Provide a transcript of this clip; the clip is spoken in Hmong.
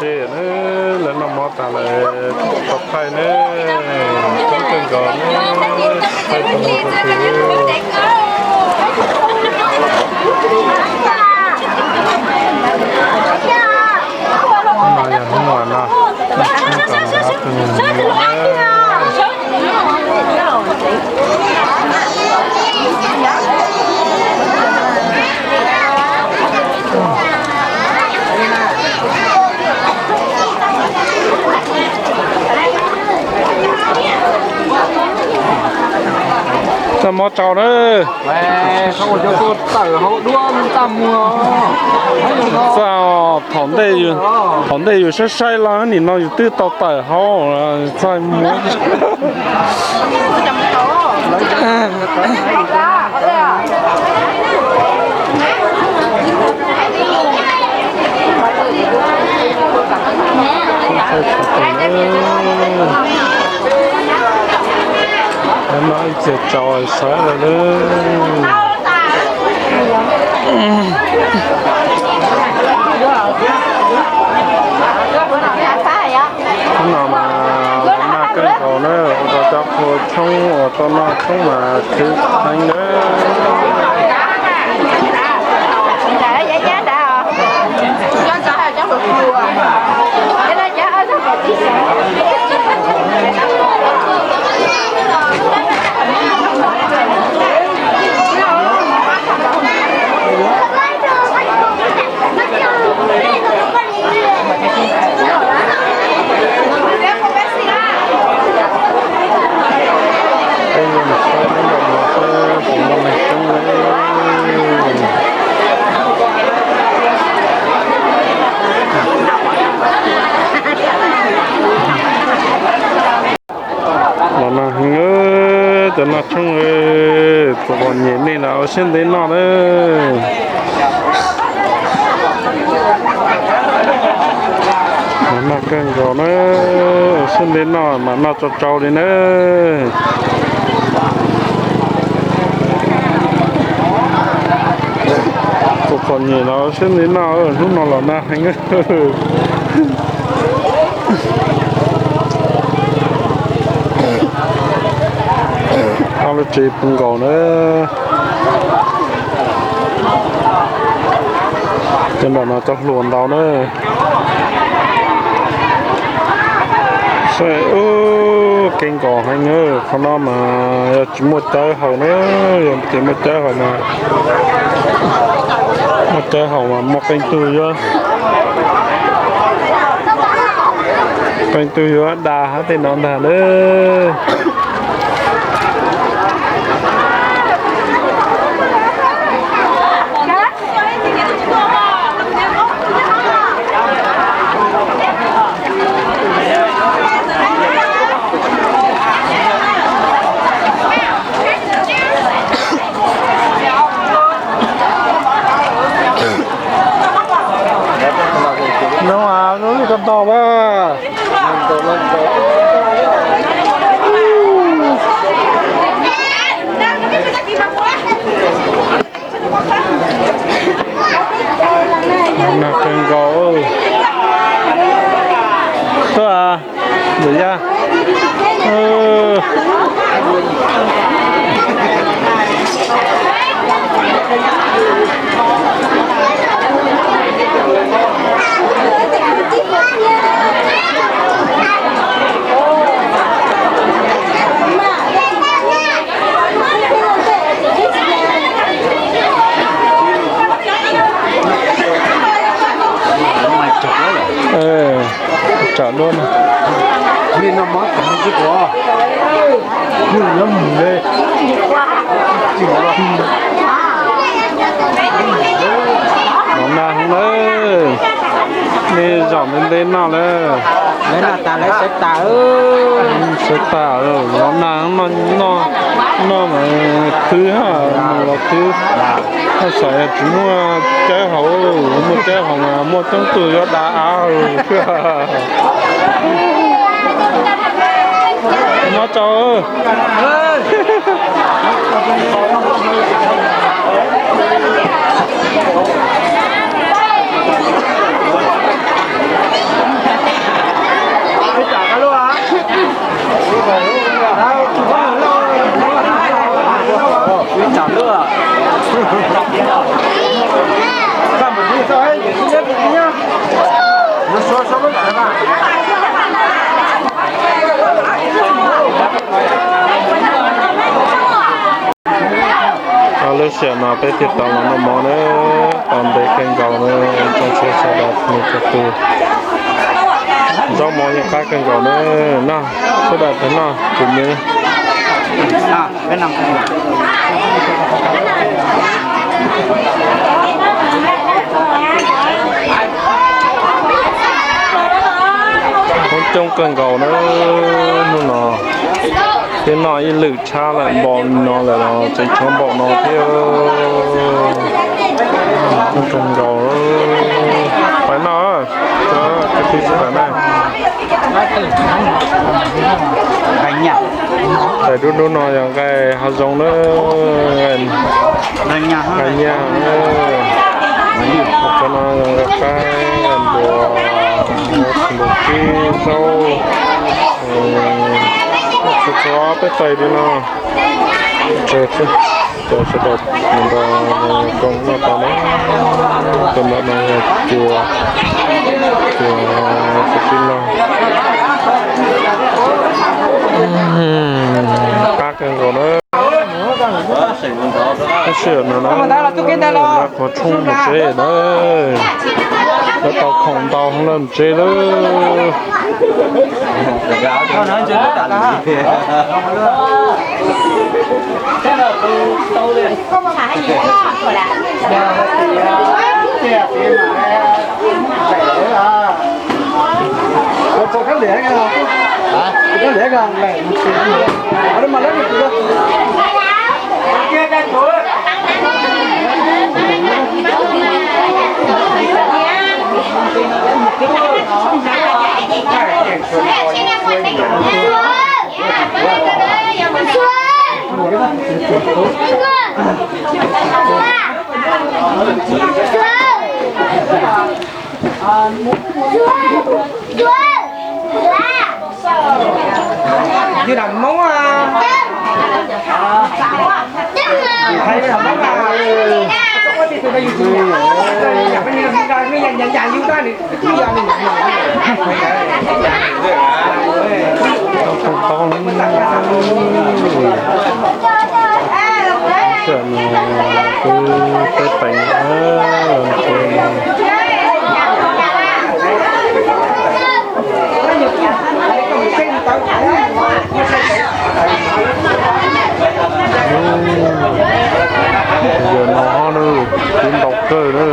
Ces lawv noj mov tas lawm, tau thaij ne, coob kawg nkaus ne, thaij tau lawv tus tus. No yog hnub no, hnub no ob tug me nyuam na. Noj mov tsau na. Txaj, thaum ntej yus saib saib los nim no yus twb tau tawm hauv txaj muag. No ib txhia tsaus sawv lawm. Hnub no mas los nag kawg nkaus na, ua rau cov qhua tshoob uas tau noj tshoob mas khwv heev na. Peb yuav mus saib nram no seb puas muaj neeg coob. Los nag heev, cov noj tshoob, tus qos nyem nej los ua siab ntev noj na. Los nag kawg nkaus na, ua siab ntev noj mas noj tsau tsau li na. Tus qos nyem los ua siab ntev noj, hnub no los nag heev. Ob lub tsev puv nkaus na. Cov nram no cov hluas ntau na. Saib ub, kev nkaus heev na, qhov no mas yog tsis muaj cawv haus na, yog tias muaj cawv haus mas, muaj cawv haus mas muaj qee tug yuav, qee tug yuav da hab tej no ntag na. No, lub ko ntau a. Nag kawg nkaus. Tuaj, ntxawm yaj. Tsam duab no. Nag heev na, nej zaum ntev ntev noj lawm. Sawv tas, los nag, noj mas khwv, mus los khwv. Xav yog tsis muaj cawv haus, muaj cawv haus mas muaj coob tug yuav da av. Noj tsau. Tam sim no peb thiaj tau los noj mov na, tau ntev kawg nkaus na, tsoom saib sawv daws txhua tus. Zaub mov yeej qab kawg nkaus na, noj sawv daws tau noj kuv me. Coob coob kawg nkaus na, hnub no twb noj ib lwm tshab lawm, npaum no lawm los tseem tshuav npaum no thiab. Coob kawg nkaus, pais noj, cov kwv tij sawv daws na. Nqaij dub dub no yog nqaij hav zoov na, nqaij nyag na. Cov no yog nqaij qab, nqaij ntuas, nqaij tsib, zaub, txhua txhua peb tais li no. Cov sawv daws nrog koom noj tau na, cov ntawm no yog cua, cua tib log. Qab kawg nkaus na. Tab sis no na, lawv qhov tshoob mus tsev na, lawv tau khoom ntau lawm mus tsev lawm. Tau tau, tam sim no twb peb teev los tsev no. Yog no ho na, twb ntau kawg na.